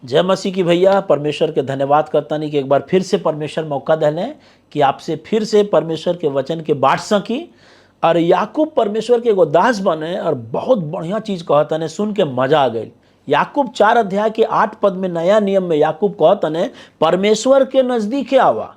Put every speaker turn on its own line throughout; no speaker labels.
जय मसीह की भैया। परमेश्वर के धन्यवाद करता नहीं कि एक बार फिर से परमेश्वर मौका दिले कि आपसे फिर से परमेश्वर के वचन के बांट सकी। और याकूब परमेश्वर के एगो दास बने और बहुत बढ़िया चीज़ कहतने, सुन के मजा आ गई। याकूब 4 अध्याय के 8 पद में नया नियम में याकूब कहतने, परमेश्वर के नज़दीक आवा,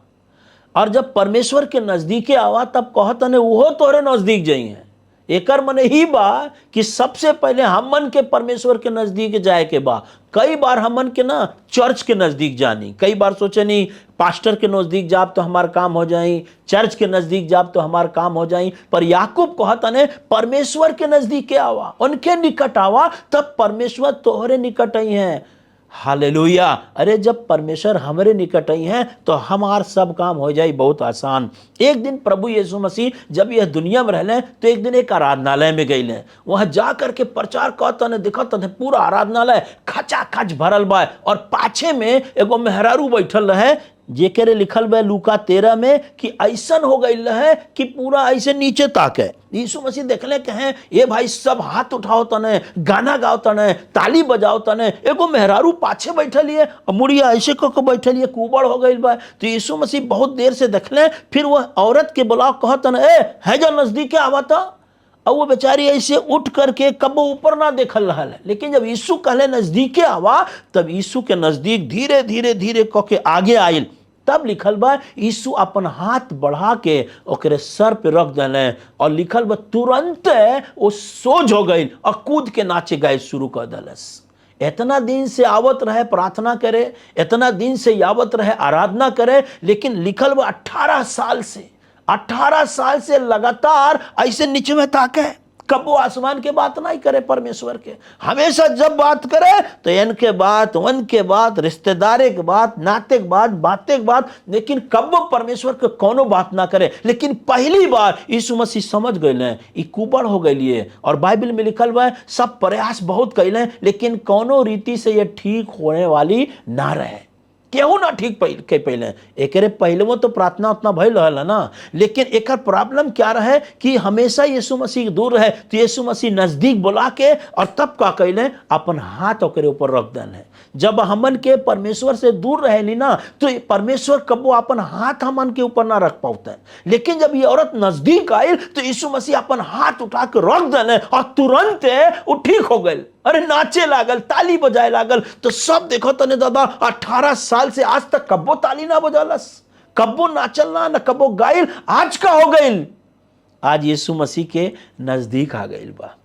और जब परमेश्वर के नज़दीके आवा तब कहतने उहो तोहरे नज़दीक जाई हैं। एकर मने ही बा कि सबसे पहले हमन के परमेश्वर के नज़दीक जाए के बा। कई बार हमन के ना चर्च के नज़दीक जानी, कई बार सोचे नहीं पास्टर के नज़दीक जाब तो हमार काम हो जाई, चर्च के नज़दीक जाब तो हमार काम हो जाई। पर याकूब कहतने परमेश्वर के नज़दीक के आवा, उनके निकट आवा, तब परमेश्वर तोहरे निकट आई हैं। हालेलुया। अरे जब परमेश्वर हमारे निकट आई हैं तो हमार सब काम हो जाए बहुत आसान। एक दिन प्रभु यीशु मसीह जब यह दुनिया में रहले तो एक दिन एक आराधनालय में गईले। वहाँ जा करके प्रचार कहतने, देखतने पूरा आराधनालय खचाखच भरल बा और पाछे में एगो मेहरारू बैठल रहे, जेकरे लिखल बा लूका 13 में कि ऐसन हो गई रहे कि पूरा ऐसे नीचे ताके। यीशु मसीह देखले कहें, ये भाई सब हाथ उठाओ तने, गाना गाओ तने, ताली बजाओ तने, एगो मेहरारू पाछे बैठल है और मुड़िया ऐसे क के बैठल है, कुबड़ हो गई बा। तो यीशु मसीह बहुत देर से देखले, फिर वह औरत के बुलाओ कहतन, ए है जो नजदीक आवता। और वो बेचारी ऐसे उठ करके कबो ऊपर ना देखल रहा है। लेकिन जब यीशु कहले नजदीके आवा, तब यीशु के नजदीक धीरे धीरे धीरे क के आगे आयल। तब लिखल बा यीशु अपन हाथ बढ़ा के ओकरे सर पे रख दिले और लिखल बा तुरंत वो सोझ हो गई और कूद के नाचे गाए शुरू कर दिलस। इतना दिन से आवत रहे प्रार्थना करे, इतना दिन से आवत रहे आराधना करे, लेकिन लिखल बा 18 साल से, 18 साल से लगातार ऐसे नीचे में ताके, कबो आसमान के बात नहीं करे परमेश्वर के। हमेशा जब बात करे तो इनके बात, उनके बात, रिश्तेदारे के बात, नाते के बात, बातें के बात, लेकिन कबो परमेश्वर के कोनो बात ना करे। लेकिन पहली बार यीशु मसीह समझ गए ई कुबड़ हो गई। और बाइबल में लिखल बा सब प्रयास बहुत कैले, लेकिन कोनो रीति से ये ठीक होने वाली ना रहे, केहू ना ठीक के पहले। एकरे पहले वो तो प्रार्थना उतना भइल रहल है ना, लेकिन एकर प्रॉब्लम क्या रहे कि हमेशा यीशु मसीह दूर रहे। तो यीशु मसीह नज़दीक बुला के और तब का कैले अपन हाथ ओकरे ऊपर रख देन है। जब हमन के परमेश्वर से दूर रहेली ना तो परमेश्वर कबो अपन हाथ हमन के ऊपर ना रख पाते। लेकिन जब ये औरत नज़दीक आई तो यीशु मसीह अपन हाथ उठा के रख देने और तुरंत वो ठीक हो गए। अरे नाचे लागल, ताली बजाए लागल। तो सब देखो तने दादा 18 साल से आज तक कब्बो ताली ना बजालस, कब्बो नाचल ना, ना कब्बो गाइल, आज का हो गइल? आज यीशु मसीह के नज़दीक आ गइल बा।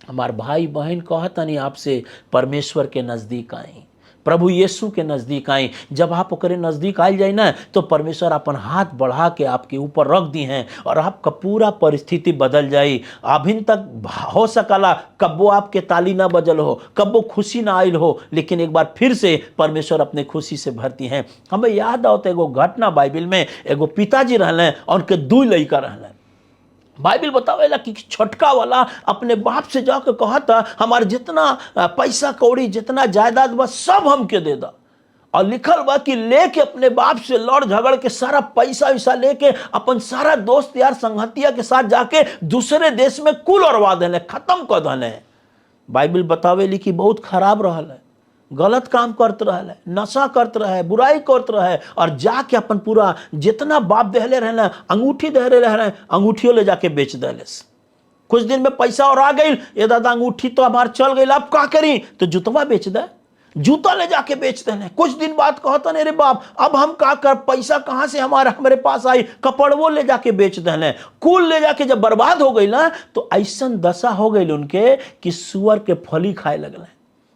हमार भाई बहन कहतनी आपसे परमेश्वर के नज़दीक आई, प्रभु यीशु के नज़दीक आई। जब आप ओकरे नज़दीक आल जाए ना तो परमेश्वर अपन हाथ बढ़ा के आपके ऊपर रख दी हैं और आपका पूरा परिस्थिति बदल जाई। अभिन तक हो सकला कब्बो आपके ताली ना बजल हो, कब्बो खुशी ना आयल हो, लेकिन एक बार फिर से परमेश्वर अपने खुशी से भरती हैं। हमें याद आवत एगो घटना बाइबिल में, एगो पिताजी रहले और उनके 2 लड़का रहले। बाइबिल बतावेला कि छोटका वाला अपने बाप से जाके कहता हमारे जितना पैसा कौड़ी जितना जायदाद बा सब हमके दे दा। और लिखल बा कि लेके अपने बाप से लड़ झगड़ के सारा पैसा वैसा लेके अपन सारा दोस्त यार संगतिया के साथ जाके दूसरे देश में कुल उड़वा देने, खत्म कर देने। बाइबिल बतावेली कि बहुत खराब रहल है, गलत काम करते रहल है, नशा करते रहे, बुराई करते रहे, और जाके अपन पूरा जितना बाप देहले रहे ना, अंगूठी देहले रहे, अंगूठियों ले जाके बेच देले। कुछ दिन में पैसा और आ गई, ये दादा अंगूठी तो हमार चल गई, अब का करी? तो जुतवा बेच दे, जूता ले जाके बेच देने। कुछ दिन बाद कहता नहीं रे बाप अब हम का कर, पैसा कहाँ से हमारे हमारे पास आई, कपड़वो ले जाके बेच देने, कुल ले जाके जब बर्बाद हो गई ना तो ऐसा दशा हो गई उनके कि सुअर के फली खाए लगल।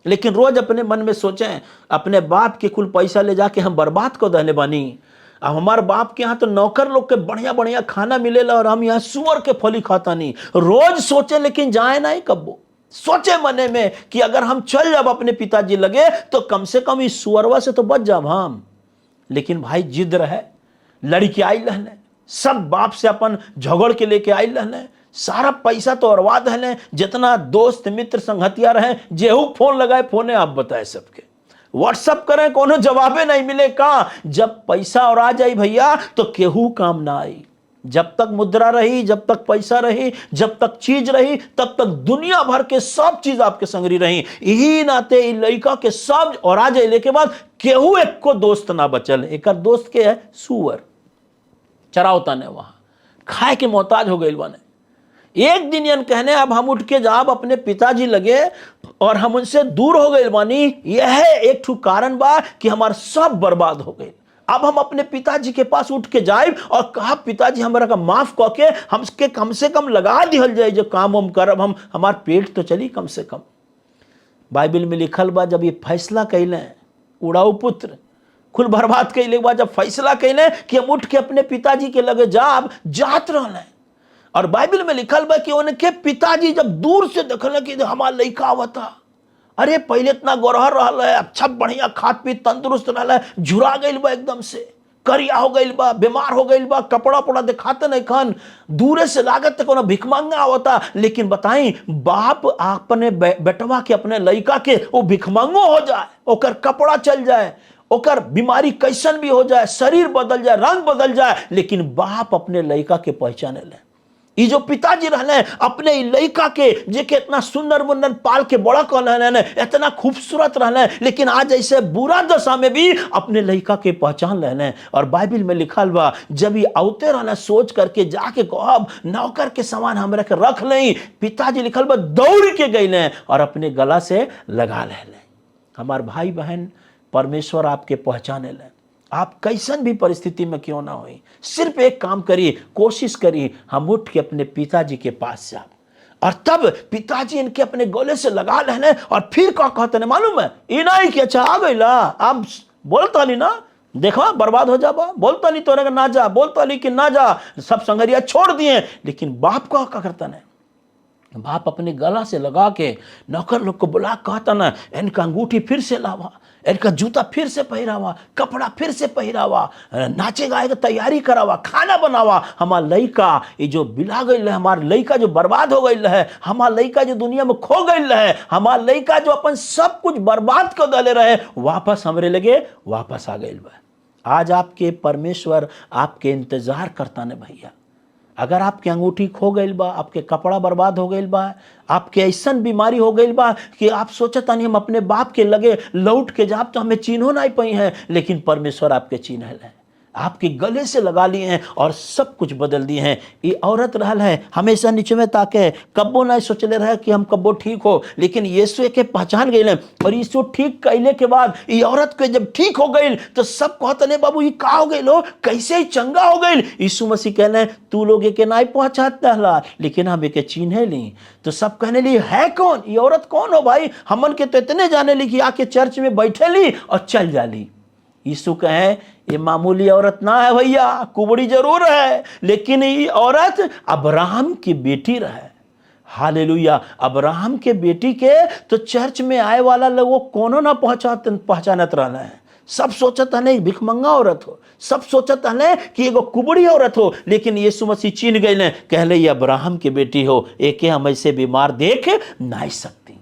लेकिन रोज अपने मन में सोचें अपने बाप के कुल पैसा ले जाके हम बर्बाद कर दहले बानी। अब हमारे बाप के यहाँ तो नौकर लोग के बढ़िया बढ़िया खाना मिलेला और हम यहाँ सुअर के फली खाता नहीं। रोज सोचे लेकिन जाए नहीं कब्बो। सोचे मने में कि अगर हम चल जाब अपने पिताजी लगे तो कम से कम इस सुअरवा से तो बच जाब हम। लेकिन भाई जिद रहे, लड़की आई रहने, सब बाप से अपन झगड़ के लेके आई रहने, सारा पैसा तो अरवा दहले, जितना दोस्त मित्र संगतिया रहे जेहू फोन लगाए फोने आप बताए, सबके व्हाट्सअप करें कोनो जवाबे नहीं मिले। का जब पैसा और आ जाए भैया तो केहू काम ना आई। जब तक मुद्रा रही, जब तक पैसा रही, जब तक चीज रही, तब तक दुनिया भर के सब चीज आपके संगरी रही। यही नाते ई लड़का के सब और आ जाइले के बाद केहू एक को दोस्त ना बचल। एक दोस्त के है सुअर चरावता ने, वहां खाए के मोहताज हो गई बने। एक दिन यन कहने अब हम उठ के जाब अपने पिताजी लगे और हम उनसे दूर हो गए बानी, यह एक ठू कारण बा कि हमार सब बर्बाद हो गए। अब हम अपने पिताजी के पास उठ के जाए और कहा पिताजी हमरा का माफ कह के हमके कम से कम लगा दिहल जाए, जो काम हम करब, हम हमार पेट तो चली कम से कम। बाइबिल में लिखल बा जब ये फैसला कैले उड़ाऊ पुत्र कुल बर्बाद कैले बा, जब फैसला कैले कि हम उठ के अपने पिताजी के लगे जाब, जात रहले। और बाइबिल में लिखल बा कि उनके पिताजी जब दूर से देखल कि हमार लड़का आवता, अरे पहले इतना गोरहर रहल है, अच्छा बढ़िया खात पीत तंदुरुस्त रहल है, झुरा गइल बा एकदम से, करिया हो गइल बा, बीमार हो गइल बा, कपड़ा उपड़ा दिखाते नहीं खन, दूरे से लागत कोनो भिखमंगा आवता। लेकिन बताई बाप अपने बेटवा के, अपने लड़का के वो भिखमंगो हो जाए, ओकर कपड़ा चल जाए, ओकर बीमारी कैसन भी हो जाए, शरीर बदल जाए, रंग बदल जाए, लेकिन बाप अपने लड़का के पहचाने ले। ई जो पिताजी रहले अपने ई लड़का के जे के इतना सुंदर मुंदर पाल के बड़ा कर रहले, इतना खूबसूरत रहले, लेकिन आज ऐसे बुरा दशा में भी अपने लड़का के पहचान रहले। और बाइबिल में लिखल बा जब ये आवते रहले सोच करके जाके कहब नौकर के सामान हमरा के रख लई, पिताजी लिखल बा दौड़ के गईले और अपने गला से लगा लेले। हमार भाई बहन, परमेश्वर आपके पहचाने ले, आप कैसन भी परिस्थिति में क्यों ना होई, सिर्फ एक काम करिए, कोशिश करिए हम उठ के अपने पिताजी के पास जाओ। और तब पिताजी इनके अपने गले से लगा लेने और फिर का कहते नहीं मालूम है ई नहीं कि अच्छा आ गई ला, आप बोलता नहीं ना, देखो बर्बाद हो जाबा, बोलता नहीं तोरे ना जा, बोलता नहीं कि ना जा, सब संगरिया छोड़ दिए। लेकिन बाप का क्या करता नहीं, बाप अपने गला से लगा के नौकर लोग को बुला कहता ना, इनका अंगूठी फिर से लावा, इनका जूता फिर से पहरावा, कपड़ा फिर से पहरावा, नाचे गाए के तैयारी करावा, खाना बनावा। हमार लड़का ये जो बिला गई है, हमार लड़का जो बर्बाद हो गई है, हमार लड़का जो दुनिया में खो गई है, हमार लड़का जो अपन सब कुछ बर्बाद कर दले रहे, वापस हमरे लगे वापस आ गई बा। आज आपके परमेश्वर आपके इंतजार करता ने भैया। अगर आपके अंगूठी खो गई बा, आपके कपड़ा बर्बाद हो गई बा, आपके ऐसन बीमारी हो गई बा कि आप सोचता नहीं हम अपने बाप के लगे लौट के जाब तो हमें चिन्हो नहीं पाई है, लेकिन परमेश्वर आपके चिन्ह है, आपके गले से लगा लिए हैं और सब कुछ बदल दिए हैं। ये औरत रहल है हमेशा नीचे में ताके, कब्बो नहीं सोचले रहे कि हम कब्बो ठीक हो, लेकिन यीशु के पहचान गए और यीशु ठीक कैले के बाद ये औरत के जब ठीक हो गई तो सब कहते नहीं बाबू ये का हो गई लो, कैसे चंगा हो गई। यीशु मसीह कहने तू लोग के नहीं पहुंचाता हला, लेकिन हम एक चिन्हे ली। तो सब कहने ली है कौन ये औरत, कौन हो भाई, हमन के तो इतने जाने ली कि आके चर्च में बैठे ली और चल जाली। यीशु कहे ये मामूली औरत ना है भैया, कुबड़ी जरूर है, लेकिन ये औरत अब्राहम की बेटी रहे। हालेलुया। अब्राहम के बेटी के तो चर्च में आए वाला लोगों कोनो ना पहचानत रहना है। सब सोचत हले भिखमंगा औरत हो, सब सोचत हले कि एगो कुबड़ी औरत हो, लेकिन यीशु मसीह चिन्ह गए, कहले ये अब्राहम की बेटी हो, एके हम ऐसे बीमार देख नहीं सकती।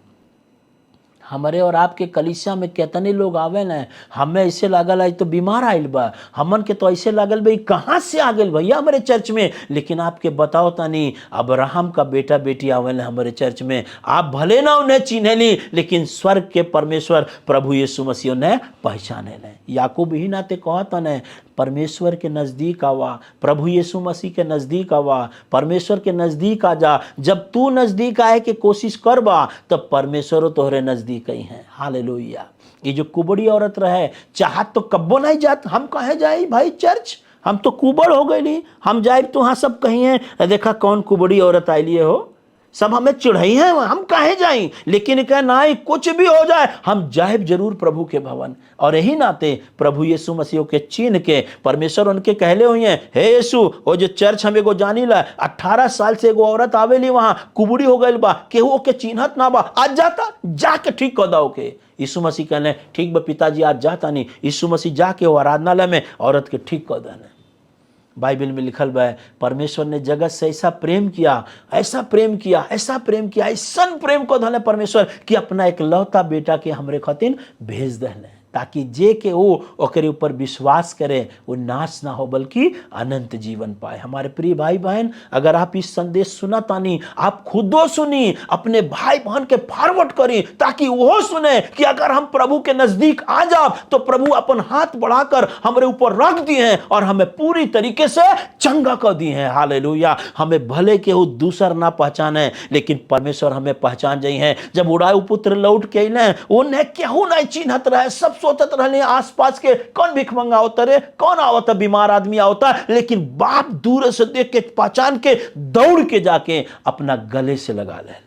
हमारे और आपके कलीसिया में कितने लोग आवे न, हमें ऐसे लागल आई तो बीमार आइल बा, हमन के तो ऐसे लागल बा कहाँ से आ गइल भैया हमारे चर्च में। लेकिन आपके बताओ तनी अब्राहम का बेटा बेटी आवेल हमारे चर्च में, आप भले ना उन्हें चिन्हेली, लेकिन स्वर्ग के परमेश्वर प्रभु यीशु मसीह उन्हें पहचाने ले। याकूब ही नाते कहता ने परमेश्वर के नज़दीक आवा, प्रभु यीशु मसीह के नज़दीक आवा, परमेश्वर के नज़दीक आ जा। जब तू नज़दीक आए के कोशिश करबा तब परमेश्वरो तोहरे नज़दीक ही हैं। हालेलुया। ये जो कुबड़ी औरत रहे चाहत तो कब्बो नहीं जात, हम कहे जाए भाई चर्च, हम तो कुबड़ हो गई, हम जाए तो वहाँ सब कहीं है देखा कौन कुबड़ी औरत आई हो, सब हमें चिढ़ई हैं, हम काहे जाई। लेकिन कह ना कुछ भी हो जाए हम जाए जरूर प्रभु के भवन। और यही नाते प्रभु यीशु मसीह के चिन्ह के परमेश्वर उनके कहले हुए हैं, हे यीशु वो जो चर्च हम एगो जानी ला, 18 साल से एगो औरत आवेली वहां, कुबड़ी हो गई बा, केहू के चिन्हत ना बा, आज जाता जाके ठीक कर दो के। यीशु मसीह कहले ठीक बा पिताजी आज जाता नहीं। यीशु मसीह जाके वो आराधनालय में औरत के ठीक कर देने। बाइबल में लिखल बा परमेश्वर ने जगत से ऐसा प्रेम किया, ऐसा प्रेम किया, ऐसा प्रेम किया, ऐसा प्रेम को धले परमेश्वर कि अपना एक लौता बेटा के हमरे खातिर भेज दहले, ताकि जे के वो ओकरे ऊपर विश्वास करे वो नाश ना हो बल्कि अनंत जीवन पाए। हमारे प्रिय भाई बहन, अगर आप इस संदेश सुना तानी, आप खुदो सुनी, अपने भाई बहन के फॉरवर्ड करी ताकि वो सुने कि अगर हम प्रभु के नजदीक आ जाओ तो प्रभु अपन हाथ बढ़ाकर हमारे ऊपर रख दिए हैं और हमें पूरी तरीके से चंगा कर दिए हैं। हालेलुया। हमें भले के वो दूसर ना पहचाने लेकिन परमेश्वर हमें पहचान जाई हैं। जब उड़ाऊ पुत्र लौट के अइले, उन्हें केहू नहीं चिन्हत रहे, सब सोचत रहले आसपास के कौन भिखमंगा होता रे, कौन आवता, बीमार आदमी आवता, लेकिन बाप दूर से देख के पहचान के दौड़ के जाके अपना गले से लगा ले।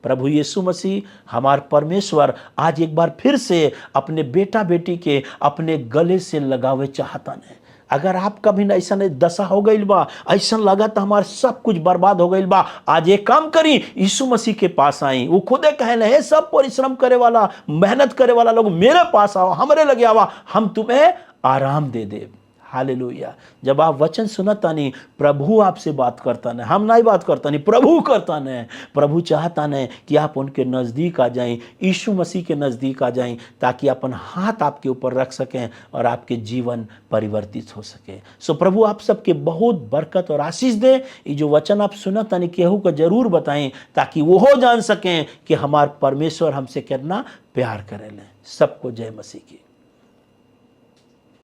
प्रभु यीशु मसीह हमार परमेश्वर आज एक बार फिर से अपने बेटा बेटी के अपने गले से लगावे चाहता है। अगर आपका भी ऐसा दशा हो गई बा, ऐसा लगा तो हमार सब कुछ बर्बाद हो गई बा, आज एक काम करी, यीशु मसीह के पास आई। वो खुदे कहे हे सब परिश्रम करे वाला, मेहनत करे वाला लोग मेरे पास आओ, हमरे लगे आवा, हम तुम्हें आराम दे देव। हालेलुया। जब आप वचन सुनता नहीं, प्रभु आपसे बात करता नहीं, हम नहीं बात करता नहीं, प्रभु करता नहीं। प्रभु चाहता नहीं कि आप उनके नज़दीक आ जाएं, यीशु मसीह के नज़दीक आ जाएं, ताकि अपन हाथ आपके ऊपर रख सकें और आपके जीवन परिवर्तित हो सके। सो प्रभु आप सबके बहुत बरकत और आशीष दे। ये जो वचन आप सुनता नहीं, केहू को जरूर बताएं ताकि वो जान सकें कि हमारे परमेश्वर हमसे कितना प्यार करें। सबको जय मसीह की।